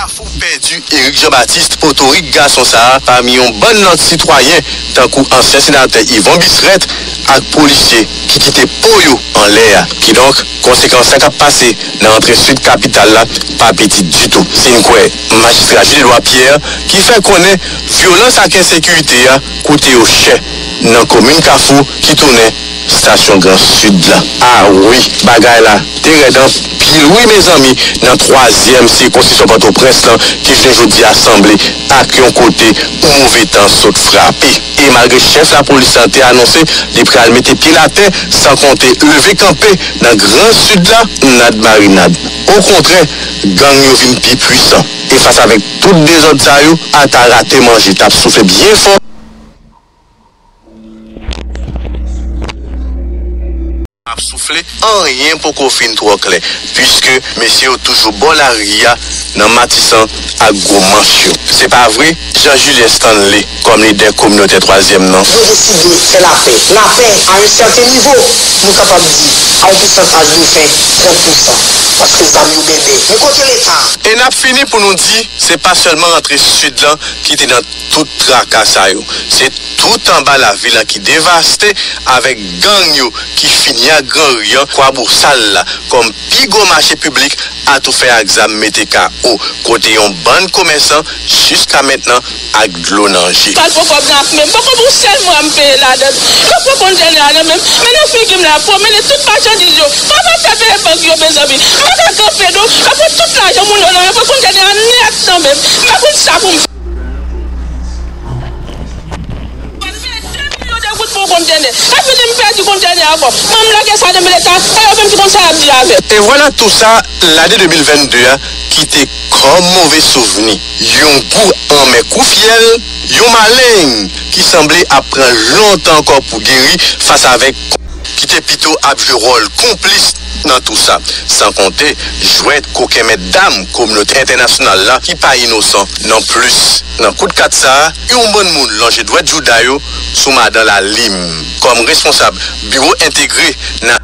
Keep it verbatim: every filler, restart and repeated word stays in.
Kafou pèdi Eric Jean Baptiste, potorik gason sa a, pami yon bann lòt sitwayen, tankou ansyen senatè Yvon Bisreth ak polisye ki kite po yo anlè a. Kidonk, konsekans sa k ap pase nan antre sid kapital la pa piti ditou. Si n kwè majistra Jules Edouard Pierre, ki fè konnen vyolans ak ensekirite a koute yo chè nan komin Kafou ki tounen estasyon Gran Sid la. A wi, bagay la te rèd anpil wi mezanmi, nan twazyèm sikonskripsyon Pòtoprens lan ki jounen jodi a sanble ak yon kote yon move tan sot frape. E malgre chèf lapolis lan te anonse li pral mete pye l atè, san konte leve kanpe nan Gran Sid la, n ad marinad. Okontrè, gang yo vin pi pwisan. E fas avèk tout dezòd sa yo, ata rate manje t ap soufle byen fò. Ap soufle, anyen poko fin twò klè, piske mesye yo toujou bò lari a nan Matisan ak Gwo Manch yo. Se pa vre? Jean Julien Stanley, kòm lidè kominotè twazyèm nan. Yo deside fè lapè. Lapè, a yon sèten nivo, nou kapab di, a yon pousantaj de ven, trant pousan, paske zam yo bèbè. Men kote Leta? E n ap fini pou nou di, se pa sèlman rantre Sid lan ki te nan tout traka sa yo. Se tout anba lavil lan ki devaste avèk gang yo ki fini ak Granri an, Kwabosal la, kòm pi gwo mache piblik atoufè ak zam mete K O, kote yon bann komèsan jiska mentnan ak dlo nan je. Pral pran kòb nan ak men m. Poko pou sèl mwa m peye ladan. Yo pran konn dènye a nan men m. Men nan figi m la, pwomennen tout machandiz yo. Papa fè peye bank yo, mezanmi. M pa ka kanpe non. Yo pran tout lajan moun yo nan men m. Yo pran konn dènye a nèt nan men m. M pa konn sa pou m fè. Mwen peye de milyon de goud pou yon konn dènye. Epi di m pèdi konn dènye ankò. Mwen m lage sa nan men Leta, e yo menm ki konn sa y ap di avè m. E vwala tou sa, lane de mil vennde a kite kòm move souvni. Yon gou anmè kou fyèl, yon maleng ki sanble ap pran lontan ankò pou geri fas avèk ki te pito ap jwe wòl konplis nan tou sa. San konte jwèt koken mèt dam kominote entènasyonal la ki pa inosan nonplis. Nan kout kat sa a, yon bann moun lonje dwèt jouda yo sou madan Lalim kòm responsab biwo entegre nan